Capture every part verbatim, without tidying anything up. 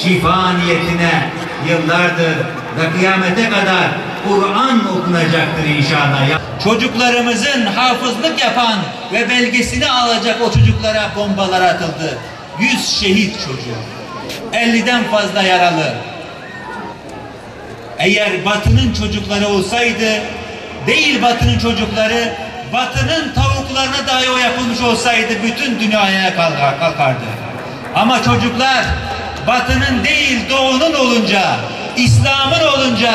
Şifa niyetine yıllardır ve kıyamete kadar Kur'an okunacaktır inşallah. Ya- Çocuklarımızın hafızlık yapan ve belgesini alacak o çocuklara bombalar atıldı. Yüz şehit çocuğu, elliden fazla yaralı. Eğer Batı'nın çocukları olsaydı, değil Batı'nın çocukları, Batı'nın tavuklarına dahi o yapılmış olsaydı bütün dünya ayağa kalkar-, kalkardı. Ama çocuklar Batı'nın değil Doğu'nun olunca, İslam'ın olunca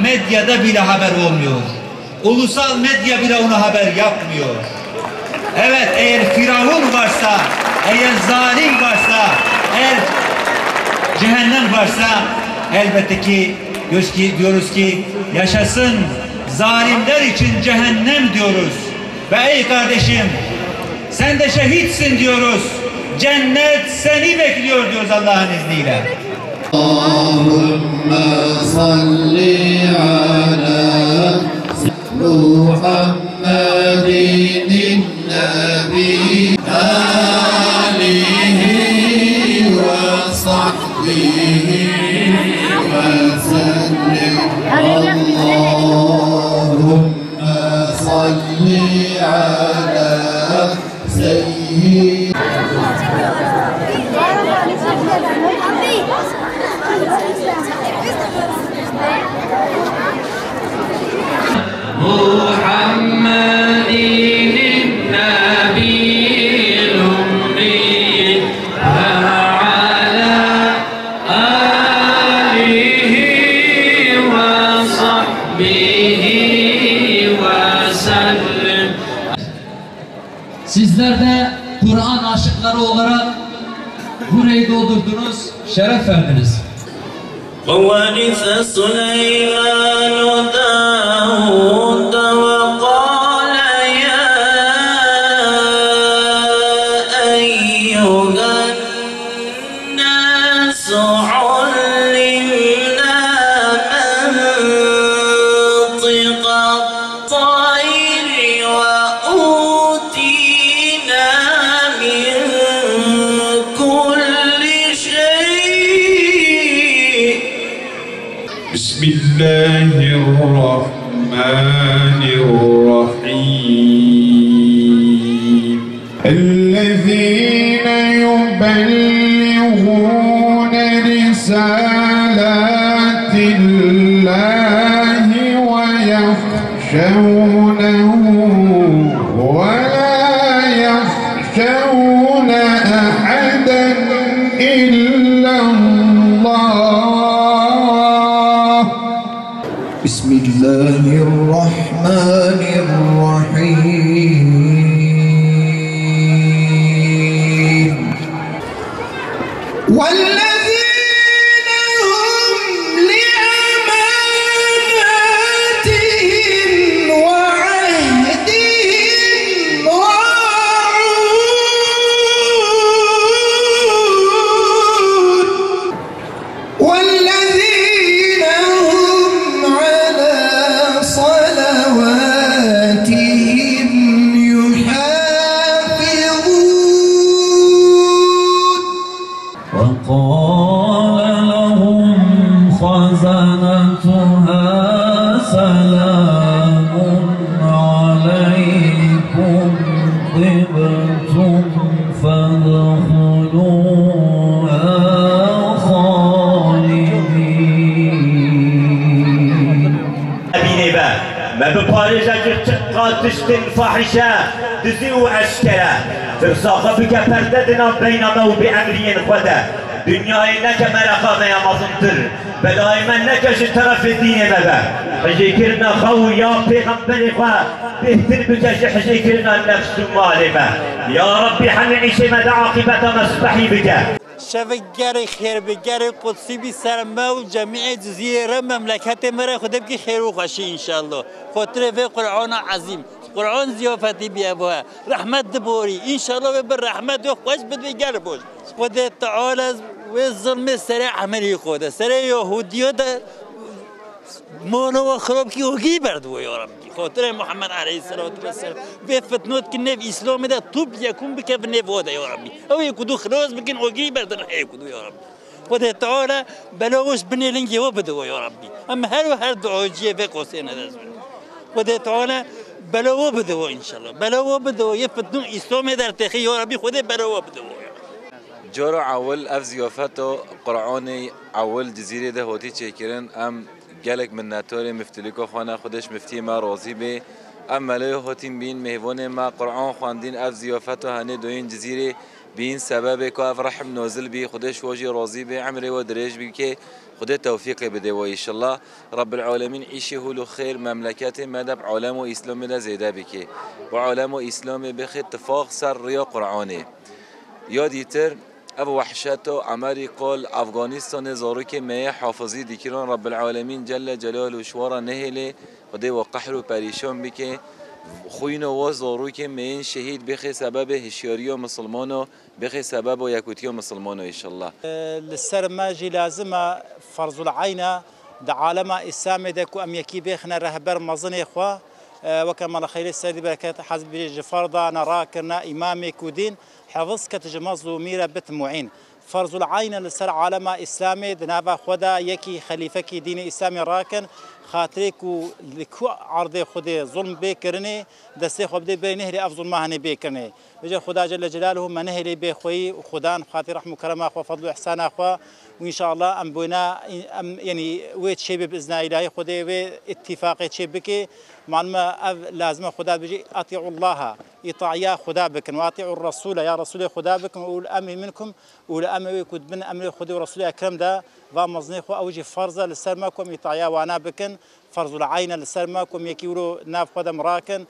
medyada bile haber olmuyor. Ulusal medya bile ona haber yapmıyor. Evet, eğer Firavun varsa, eğer zalim varsa, eğer cehennem varsa, elbette ki diyoruz ki, diyoruz ki yaşasın zalimler için cehennem diyoruz. Ve ey kardeşim, sen de şehitsin diyoruz. Cennet seni bekliyor diyoruz Allah'ın izniyle. اللهم صل على محمد النبي آله وصحبه وسلم. اللهم صل على سيدنا محمد النبي الأمي وعلى آله وصحبه وسلم. Sizler de Kur'an aşıkları olarak burayı doldurdunuz, şeref verdiniz. وورث سليمان داود وقال يا أيها الناس علمنا منطق الطير وأوتينا من كل شيء. بسم الله الرحمن الرحيم. الذين يبلغون رسالات الله ويخشونه ولا يخشون أحدا إلا الله. بسم الله الرحمن الرحيم. والذين هم لأماناتهم وعهدهم راعون. والذين هم على صلواتهم يحافظون. وقال لهم خزنتها سلام عليكم طبتم فادخلوها خالدين. Bînê be, me biparêje ji çiqa tiştên fahîşe, dizî û eşkere. Tirsa xwe bike perde di nav beyna me û bêemriyên xwe de. Dinyayê neke mereqa me ya mezintir. Belayê me neke ji terefê dînê me be. Hijêkirina xwe û ya pêxemberê xwe bêhtir bike ji hijêkirina nefs û malê me. Ya Rabbî hemî îşê me de aqîbeta me spehî bike. Şevê gerê xêr bi, gerê qudsî bî ser me û cemîê Cizîrê re, memleketê me re Xwedê bikî xêr û xweşî înşallah. Xotirê vê Qur'ana ezîm. Qur'an ziyafetî bî ev e. Rehmet diborî. Înşallah wê bi rehmet wê xweş bidibê ger boş. Xwedê Teala wê zilmê serê Emerî xwe de, serê Yahudiya de mala we xirab kî ogî berdibo ya Rabbî. Xotirê Muhammed aleyhisselatu vesselam. Vê fitnot ki nêv Îslamê de top yekûn bikevin nêv o de ya Rabbî. Ew yê ku du xilas bikin ogî berdin hê ku du ya Rabbî. Xwedê Teala bela we ji binê lingê we bide we ya Rabbî. Em her û her duaciyê vê qosê ne dest bin. Xwedê Teala bela we bide we înşallah. Bela we bide we, yê fitnû Îslamê dertêxî ya Rabbî Xwedê bela we bide we ya. Cara ewil ev ziyafeta Qur'anê ewil Cizîrê de hatî çêkirin. Em gelek minnetdarê miftilika xwe ne, Xwedê ji miftiyê me razî bê. Em melayê hatîn bîn, mêvanê me Qur'an xwendîn, ev ziyafeta henê doyên Cizîrê bîn sebebê ku ev rehm nazil bî, Xwedê ji we jî razî bê, emrê we dirêj bike, Xwedê tewfîqê bide we înşallah. Rabbil Alemîn îşê hûl û xêr memleketê me de bi alem û Îslamê de zêde bike. Bi alem û Îslamê bixê tifaq ser rêya Qur'anê. Ya dîtir, ev wehşet û emerî qal Afganistanê zarokê me yê hafizî dikirin, Rabbil Alemîn Celle Celaluhu ji we re nehêlê, Xwedê we qehr û perîşan bike. Xwîna we zarokê me yên şehîd bixê sebebê hişyariya misilmana, bixê sebeba yekûtiya misilmana înşallah. Li ser me jî lazim e, ferzul eyn e, di alema Îslamê de ku em yekî bêxine rehber mezinê xwe, e, weke Mela Xeyrê Serdî bereket hez bibêje ji ferda ne rakirine îmamê ku dîn, Hefiz ket ji mezlûmî re bit muîn. Ferzul eyn e li ser alema Îslamê di nava xwe de yekî xelîfekî dînê Îslamê rakin, xatirê ku li ku erdê Xwedê zulm bê kirinê, destê xwe bidê berê nehêlê ev zulma henê bê kirinê. Vêce Xuda Celle Celaluhu me nehêlê bê xweyî û Xudan xatir rehm û kerema xwe, fedl û ihsana xwe û înşallah em boyna em, yanî wê çê bê bi izna îlahî Xwedê wê îtîfaqê çê bikê. Malum e ev lazim e Xuda bêjî, "Atî'ullaha", îtaya Xuda bikin, "Ve atî'ur Resûle", ya Resûlê Xuda bikin, "Ûl emrî minkum", û li emrê wê ku di bin emrê Xwedê û Resûlê Ekrem de va mezinê xwe, ew jî ferz e li ser me ku em îtaya wana bikin, ferzul eyn e li ser me ku em yekî wilo nav xwe de em rakin,